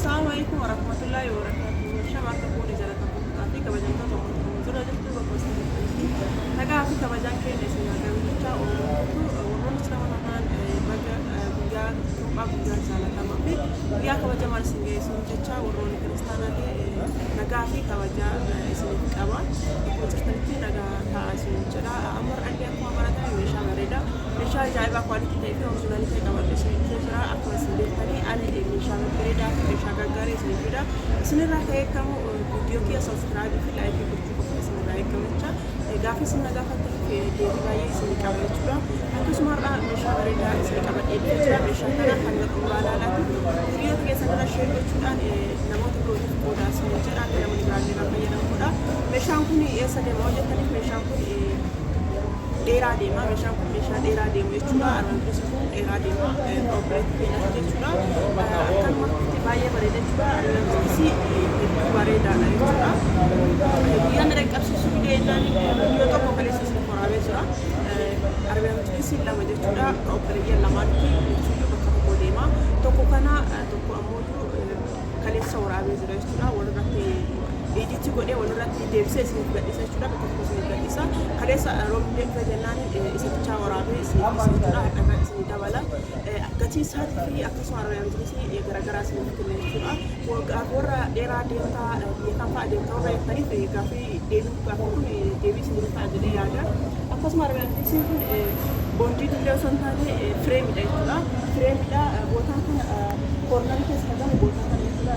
Assalamu alaikum warahmatullahi wabarakatuh. Shama akka fuudhee jalatamtoota fi kabajamtoota uummata jira jirtu bakka isin jirtanitti nagaa fi kabajaan keenya isin haa gahu jechaa Oromootu warroonni islaama taatan baga guyyaa cuuphaa guyyaa jaalatamaa fi guyyaa kabajamaan isin geessuun jecha warroonni kiristaanaallee nagaa fi kabajaa isiniif qaba. Akkuma jirtanitti nagaa ta'aa isin jedha. Amma har'allee akkuma baratame meeshaa bareedaa Meeshaa ajaa'ibaa quality ta'ee fi original ta'e qabadhe isinii dhufee jira. Akkuma isin beektanii ani meeshaa babbareedaa fi meeshaa gaggaarii isinii fida. Isinirraa kan eegamu viidiyoo kiyya subscribe fi like gochuu qofa isinirraa eegama jecha. Gaaffii isin na gaafattaniif deebii baay'ee isinii qaba jechuudha. Akkasuma har'a meeshaa bareedaa isinii qabadhee dhufee jira. Meeshaa kana hanga xumuraa ilaalaati. Hiriyoota keessan irra share gochuudhaan namoota birootiif qoodaa isinii jedha. Akka namni biraallee irraa fayyadamu godha. Meeshaan kun eessa deema yoo jettaniif meeshaan kun dheeraa deema. Meeshaan kun meeshaa dheeraa deemu jechuudha. Armaan duras kun dheeraa deema. Obboleettii keenyaatti jechuudha. Akkanumatti baay'ee bareeda jechuudha. Armaan hedduu bareedaadha jechuudha. Guyyaan na dhaqqabsiisu fidee jennaan viidiyoo tokko kaleessa isin waraabee jira. Armaan duras lama jechuudha. Obboleeyyan lamaatti jechuudha bakka tokko deema. Tokko kana tokko ammoo kaleessa waraabee jira jechuudha. Walirratti edit godhee walirratti deebisee isiniif gadhiisa jechuudha. Bakka tokko isiniif gadhiisa. Kaleessa roobni dhufe jennaan isa bichaa waraabee isiniif dhiisa jechuudha. Har'a isinii dabala. Gatii isaatii fi akkasuma arraanjinis garaagaraa isiniif kenna jechuudha. Warra dheeraa deemtaa biyya kam fa'a deemtaa warra jettaniif gaaffii deebii gaaffii kun deebii isiniif ta'a jedhee yaada. Akkasuma arraanjisiin kun boondii illee osoo hin taane fireemidha jechuudha. Fireemidha bootaan kana koornarii keessa kan galu bootaa kana jechuudha.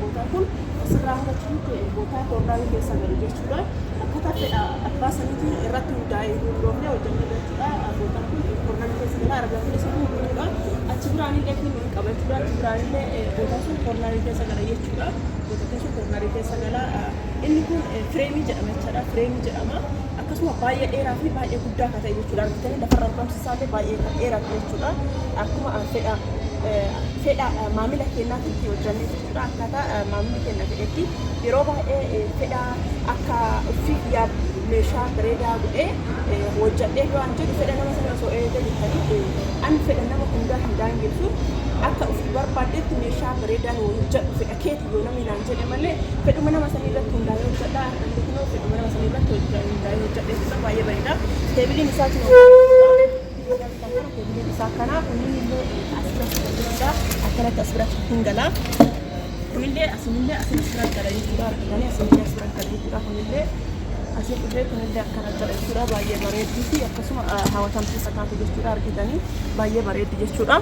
Bootaan kun asirraa hanga achitti bootaa koornarii keessa galu jechuudha. Akkaataa fedha abbaa saniitiin irratti hundaa'ee hundoofnee hojjennee jechuudha. Bootaan kun koornarii keessa gala argaa kun isa kun guutuudha. Achi biraan illee kun ni qaba jechuudha. Achi biraan illee bootaan sun koornarii keessa gala jechuudha. Bootaan sun koornarii keessa gala. Inni kun fireemii jedhama jechuudha. Fireemii jedhama. Akkasuma baay'ee dheeraa fi baay'ee guddaa kan ta'e jechuudha. Argitanii lafarra argamsi isaallee baay'ee kan dheeratu jechuudha. Akkuma fedha fedha maamila keenyaatitti hojjannee jechuudha. Akkaataa maamilli keenya fedhetti yeroo baay'ee fedha akka ofii kiyyaa meeshaa bareedaa godhee hojjadhee yoo an jedhu fedha nama sana osoo eegee jettanii an fedha nama hundaa hin daangessu. Akka ofii barbaaddetti meeshaa bareedaa nu hojjedhu fedha keeti yoo namni naan jedhe malee fedhuma nama sanii irratti hundaa'ee hojjedha. Inni kunoo fedhuma nama sanii irratti hundaa'ee hojjedhe jechuudha. Baay'ee bareeda. Teebiliin isaa kunoo teebiliin isaa kana kunniin illee as biratti kan jirudha. Akkanatti as biratti hin gala. Kunillee asinillee asin as biratti gala jechuudha. Argitanii asinillee as biratti gala jechuudha. Kunillee asii dhufee kunillee akkana jira jechuudha. Baay'ee bareeddii fi akkasuma hawwatamsiisa taatu jechuudha. Argitanii baay'ee bareeddi jechuudha.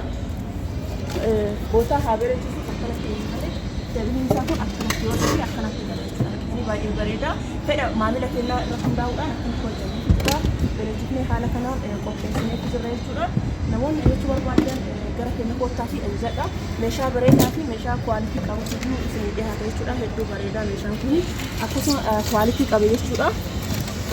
Bootaa haa bareechisuuf akkanatti malee teebiliin isaa kun akkanatti yoo ta'e akkanatti gala jechuudha. Argitanii baay'ee bareeda. Fedha maamila keenyaa irratti hundaa'uudhaan akkanatti hojjennee jechuudha. Bareechifnee haala kanaan qopheessinee jirra jechuudha. Namoonni ajajachuu barbaadan gara keenya koottaa fi ajajadha. Meeshaa bareedaa fi meeshaa kwaalitii qabutu isinii dhiyaata jechuudha. Hedduu bareedaa meeshaan kun akkasuma kwaalitii qaba jechuudha.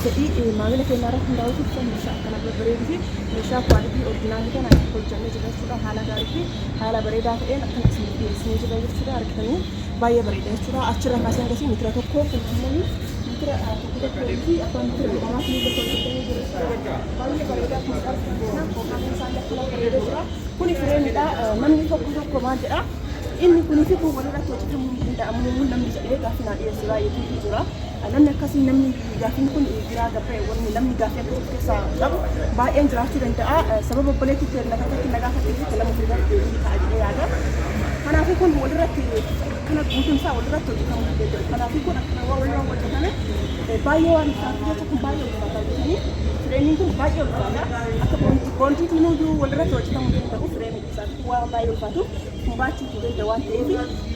Fedhii maamila keenyaa irratti hundaa'uutu meeshaa akkana babbareeduu fi meeshaa kwaalitii orjinaalii kana hojjannee jira jechuudha. Haala gaarii fi haala bareedaa ta'een akkana isiniif dhiyeessinee jira jechuudha. Argitanii baay'ee bareeda jechuudha. Achirra kaasee hangasii mitira tokko kun ammoo mitira tokko tokkoo fi abbaa mitira lamaatti illee hojjetamee jira jechuudha. Baay'ee bareedaa kun argina. Koornaan isaallee akkana bareedee jira. Kuni fireemidha. Namni tokko tokko maal jedha? Inni kunii fi kun walirratti hojjetamuu hin danda'amu namni jedhee gaaffii naa dhiyeesse baay'eetu jira. Namni akkasii namni gaaffiin kun biraa gabba'e wanni namni gaaffii akkasii of keessaa qabu baay'een jiraachuu danda'a. Sababa obboleettii teenya takkatti na gaafatte jecha nama fuulduratti deebii ta'a jedhee yaada. Kanaafuu kun walirratti akkana guutuun isaa walirratti hojjetamuu hin danda'u. Kanaafuu kun akkana waan walirra hojjetame baay'ee waan ulfaatu jecha kun baay'ee ulfaata jettanii fireemiin kun baay'ee ulfaata. Akka boondiitiin iyyuu walirratti hojjetamuu hin danda'u fireemiin isaa waan baay'ee ulfaatu kun baachuu hin danda'u waan ta'eef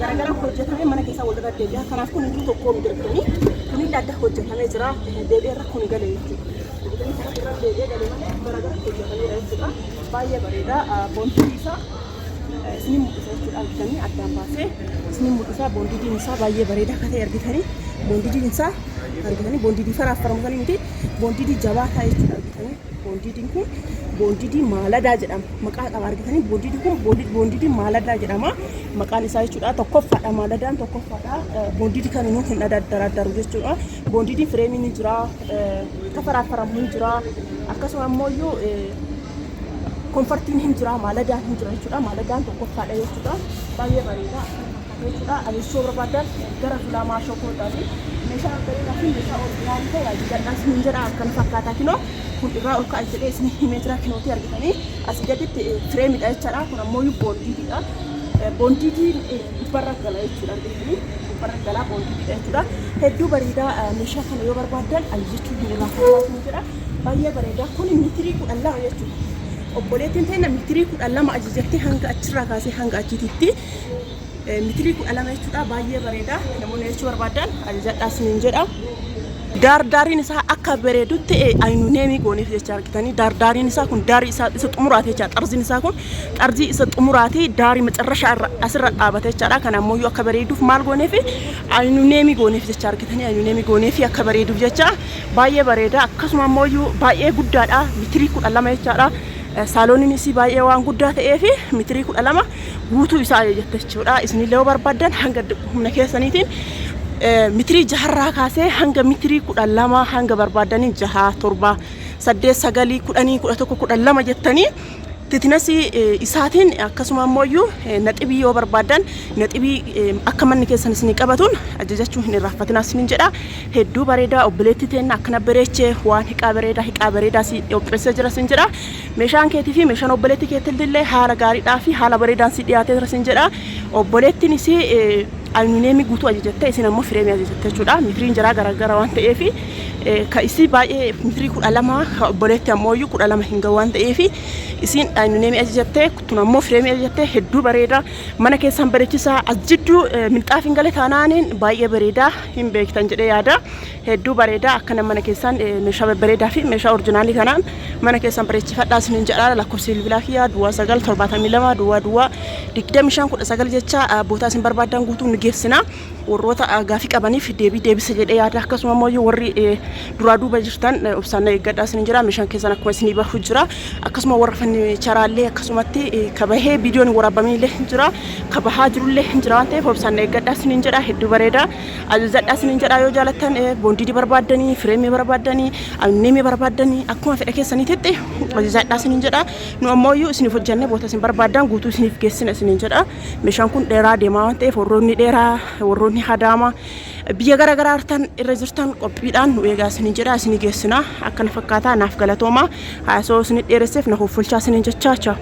garagara hojjetamee mana keessaa walirra deebi'a. Kanaaf kun iyyuu tokkoo miti argitanii kunillee adda hojjetamee jira deebi'ee irra kun gale jechuudha. Argitanii kana irra deebi'ee gale malee garagara hojjetameera jechuudha. Baay'ee bareeda boondiin isaa isinin mul'isa jechuudha argitanii addaan baasee isinin mul'isa boondidiin isaa baay'ee bareeda akka ta'e argitanii boondidiin isaa argitanii boondidii faraaffaramu sanii miti boondidii jabaataa jechuudha argitanii boondidiin kun boondidii maaladaa jedhama maqaa qaba argitanii boondidii kun boondidii maaladaa jedhama maqaan isaa jechuudha tokkoffaadha maaladaan tokkoffaadha boondidii kamiinuu hin daraaddaru jechuudha boondidiin fireemiin ni jira ka faraaffaramu hin jira akkasuma ammoo konfartiin hin jira maaladaan hin jira jechuudha maaladaan tokkoffaadha jechuudha baay'ee bareeda. jirtu jechuudha. Ajajachuu barbaadan gara Zulaa Maashoo kootaati. Meeshaa bareedaa fi meeshaa orijinaalii ta'e ajajadhaa isiniin jedha. Akkana fakkaataa kinoo kun irraa ol ka'a jedhee isin himee jira kinootii argitanii asii gaditti fireemidha jechaadha. Kun ammoo boondiitiidha. Boondiitiin gubbarra gala jechuudha argitanii gubbarra galaa boondiitiidha jechuudha. Hedduu bareedaa meeshaa kana yoo barbaaddan ajajachuu hin irraanfatinaa isiniin jedha. Baay'ee bareedaa kun mitirii 12 jechuudha. Obboleettiin teenna mitirii 12 ajajattee hanga achirraa kaasee hanga achiititti mitirii 12 jechuudha. Baay'ee bareeda. Namoonni jechuu barbaadan ajajadhaa isiniin jedha. Daardaariin isaa akka bareedutti ayinuneemii gooneef jecha argitanii daardaariin isaa kun daarii isaa isa xumuraati jecha xarziin isaa kun xarzii isa xumuraati daarii macarrashaa irra asirra dhaabate jechaadha. Kana ammoo akka bareeduuf maal gooneef ayinuneemii gooneef jecha argitanii ayinuneemii gooneef akka bareeduuf jecha baay'ee bareeda. Akkasuma ammoo baay'ee guddaadha mitirii 12 jechaadha. Saalooniinis baay'ee waan guddaa ta'eef mitirii 12 guutuu isaa jette jechuudha. Isinillee yoo barbaaddan hanga humna keessaniitiin mitirii jaharraa kaasee hanga mitirii 12 hanga barbaaddanii jaha, torba, saddeet, sagalii, 10, 11, 12 jettanii titinasii isaatiin akkasuma ammoo naxibii yoo barbaaddan naxibii akka manni keessan isinii qabatuun ajajachuu hin irraanfatinaa isiniin jedha. Hedduu bareedaa obboleettii teenna akkana bareechee waan hiqaa bareedaa hiqaa bareedaa si qopheessee jira sin jedha. Meeshaan keetii fi meeshaan obboleettii keetillee haala gaariidhaa fi haala bareedaan si dhiyaatee jira sin jedha. Obboleettiin isii aluminiyeemii guutuu ajajatte isin ammoo fireemii ajajatte jechuudha. Mitiriin jiraa garaagara waan ta'eef ka isii baay'ee mitirii 12 ka obboleetti ammoo 12 hin gahu waan ta'eef isiin aluminiyeemii ajajatte tun ammoo fireemii ajajatte hedduu bareeda. Mana keessan bareechisaa as jidduu minxaaf hin gale taanaaniin baay'ee bareeda hin beektan jedhee yaada. Hedduu bareeda akkana mana keessan meeshaa babbareedaa fi meeshaa orijinaalii kanaan mana keessan bareechifadhaa isiniin jedha. Lakkoofsi bilbilaa kiyyaa duwwaa 9 72 duwwaa duwwaa 25 19 jecha bootaa isin barbaaddan guutuu ni geessina. Warroota gaafii qabaniif deebii deebisa jedhee yaada. Akkasuma immoo warri duraa duuba jirtan obsaan na eeggadhaa isiniin jira. Meeshaan keessan akkuma isinii bahu jira. Akkasuma warra fanniicharaallee akkasumatti kabahee viidiyoon hin waraabamillee hin jira. Kabahaa jirullee hin jira waan ta'eef obsaan na eeggadhaa isiniin jedha. Hedduu bareeda. Ajajadhaa isiniin jedha yoo jaalattan boondiidii barbaaddanii, fireemii barbaaddanii, aluminiyeemii barbaaddanii akkuma fedha keessaniititti ajajadhaa isiniin jedha. Nu ammoo iyyuu isiniif hojjannee boota isin barbaaddan guutuu isiniif geessina isiniin jedha. Meeshaan kun dheeraa deemaa waan ta'eef warroonni dheeraa warroonni hadaama biyya gara garaa jirtan irra jirtan qophiidhaan nu eegaa isiniin jedha isinii geessina. Akkana fakkaataa naaf galatooma. Haasoo isinit dheeresseef na hoffolchaa isiniin jechaa. Chaa.